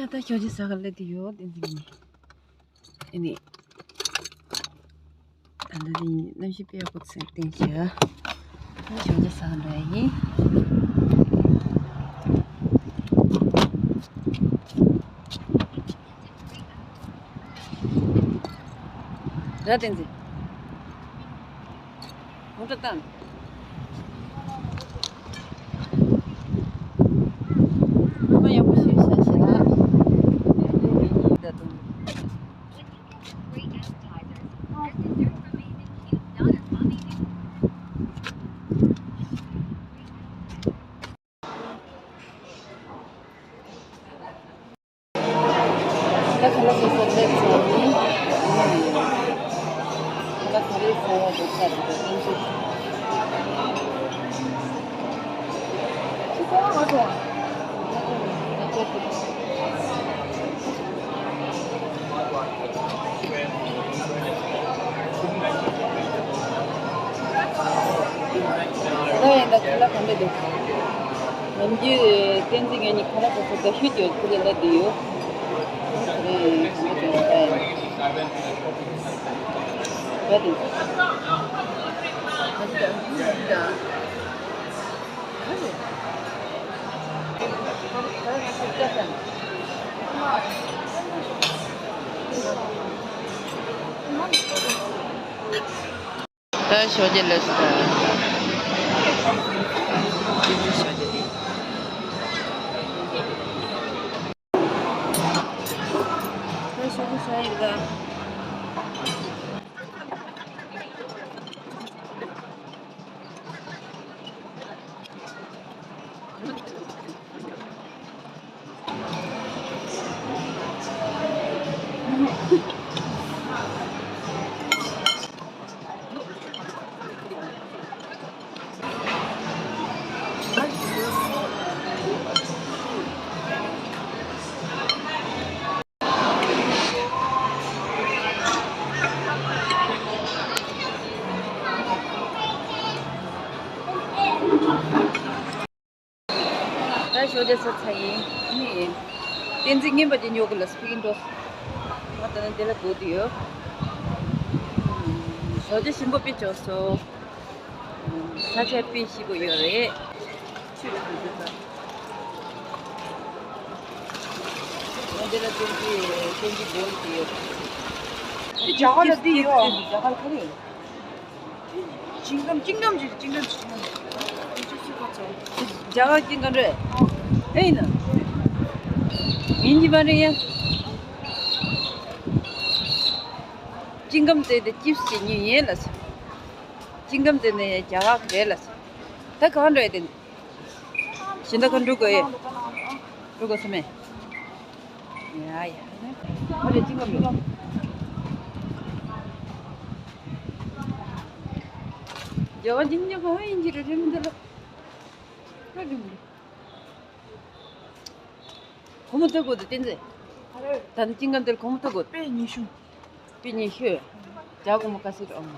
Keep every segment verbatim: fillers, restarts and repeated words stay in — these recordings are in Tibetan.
ད་ཞོགས་ཇ་ཟ་ག་སླེབས་དུས་ཡོད་བསྟན་འཛིན་གྱིས། ཨེ་ནི། ད་ལྟ་དེ་གནམ་གཤིས་དཔེ་ཡག་པོ་ཚན་བསྟན་ཤག་ཞོགས་ཇ་ཟ་ག་འགྲོ་ཡ་ཡིན། ར་བསྟན་འཛིན། ངོ་སྤྲོད་བཏང་། ཨ་མ་ཡག་པོ་ཞིག་བྱ་བྱེད་ལ། ད་དུང་། ད་ག་ལ་སོ་སོ་སླེབས་ཚར་ཡིན། ད་ག་རེ་ཟ་ཡ་འདུག་ས་རེད་པས་ཀུན་སྤྱོད། ཅི་ག་ང་ཚོ། ད་ཡིན་ད་ཁ་ལག་ག་འདྲ་འདུག་ནམ་རྒྱུན་བསྟན་འཛིན་ངེད་གཉིས་ཁ་ལག་ག་ཚོད་ད་ཤུད་ཀྱི་ཁུ་ལེ་ལ་འདི་ཡོད། ཨེ་ག་འདྲ་འདུག་ད་ཡིན་ད་འདི། ད་ཞོགས་ཇ་ལ་སོང་། ཞོགས་ཇ་དེ། ད་ཞོགས་ཇ་ཟ་ཡིན་ད། ད་ཞོགས་ཇ་ཟ་ཚར་ཡིན། ཨ་ནི། བསྟན་འཛིན་རྔན་པ་ཅིག་ཉོ་དགོས་ལ་སྤི་ཀིང་འགྲོ། ང་ད་ནི་འདི་ལ་སྒུག་བསྡད་ཡོད། ཞོགས་ཇ་ཞིམ་པོ་དཔེ་བྱུང་སོང་། ས་ཆ་དཔེ་སྐྱིད་པོ་ཡོད་རེད། ཆུ་ཆུ་ཆུ་ཚ། ང་འདི་ལ་བསྟན་འཛིན་བསྟན་འཛིན་སྒོ་ཡོད་དེ་ཡོད། རྒྱ་གར་ལ་འདི་ཡོད། རྒྱ་གར་ག་རེ། ཅིང་ཀམ་ཅིང་ཀམ་ཅིག་ཅིང་ཀམ་ཅིག་ཅིང་ཀམ་ཅིག་རྒྱ་གར་ཅིང་ཀམ་རེད། ཨེ་ཡིན་ན། ཡིན་གྱི་མ་རེད་ཡ། ཅིང་ཀམ་དེ་དེ་ཅིབ་སི་ཉོས་ཡིན་ལ། ཅིང་ཀམ་དེ་ནས་རྒྱ་གར་རེད་ལ། ད་གང་འགྲོ་ཡ་དེ། ཤིང་རྟ་ཁ་འགྲོ་དགོས་ཡ། འགྲོ་དགོས་སོ་མེད། ཡ་ཡ། ཁ་རེ་ཅིང་ཀམ་ཡོད། རྒྱ་གར་ཅིང་ཀམ་གང་ཡིན་གྱི་རེད་རེད་མི་འདུག་ལ། ཁ་རེད་མི་འདུག་སྒོར་མོ་ཐོབ་དགོས་འདུག་བསྟན་འཛིན། ད་ནི་ཅིང་ཀམ་དེར་སྒོར་མོ་ཐོབ་དགོས། པེ་ཉི་ཤུ། པེ་ཉི་ཤུ། རྒྱ་སྒོར་མོ་ག་ཚོད་འགྲོ་འམ།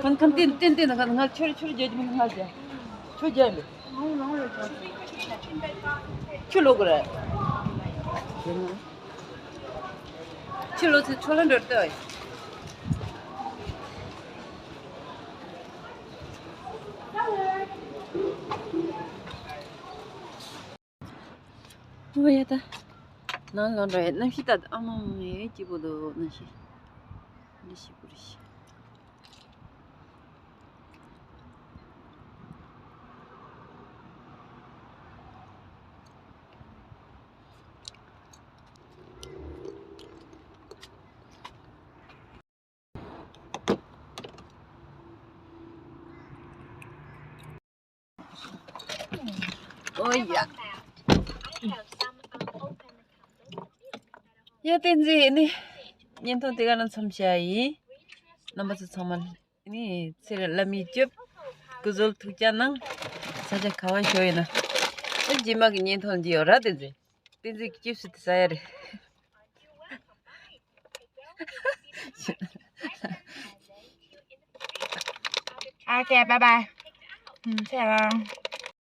ཁང་ཁང་ཏན་ཏན་ཏན་ང་ང་ཆུར་ཆུར་རྒྱག་གི་མིན་ང་རྒྱག་ཆུ་རྒྱག་ལེ། ཆུ་ལོག་གི་རེད། ཆུ་ལོག་ཚེ་ཆུ་ལ་འགྲོ་ལྟ། ཨོ་ཡ་ད། ནང་ལ་འགྲོ་ཡ་གནམ་གཤིས་ད་ཨ་མ་ཡ་སྐྱིད་པོ་འདུག་གནམ་གཤིས། འདི་ཞིག་པོ་རེད་ཤི། ཨོ་ཡ། ཡ་བསྟན་འཛིན་ནི། བརྙན་ཐུང་དེ་ག་ནང་མཚམས་བཞག་ཡིན། རྣམ་པ་ཚོ་ཚང་མ་ནི་ཚེ་རིང་བླ་མས་སྐྱོབ། སྐུ་གཟུགས་ཐུགས་ཅག་གནང་། ས་ཆ་ག་བ་ཞོག་ཡིན་ན། ཨེ་རྗེས་མ་གི་བརྙན་ཐུང་འདི་ཡོད་ར་བསྟན་འཛིན། བསྟན་འཛིན་གྱི་ཅིབ་སི་དེ་ཟ་ཡ་རེད། Okay, bye bye. ཨུམ། ཚེ་རིང་།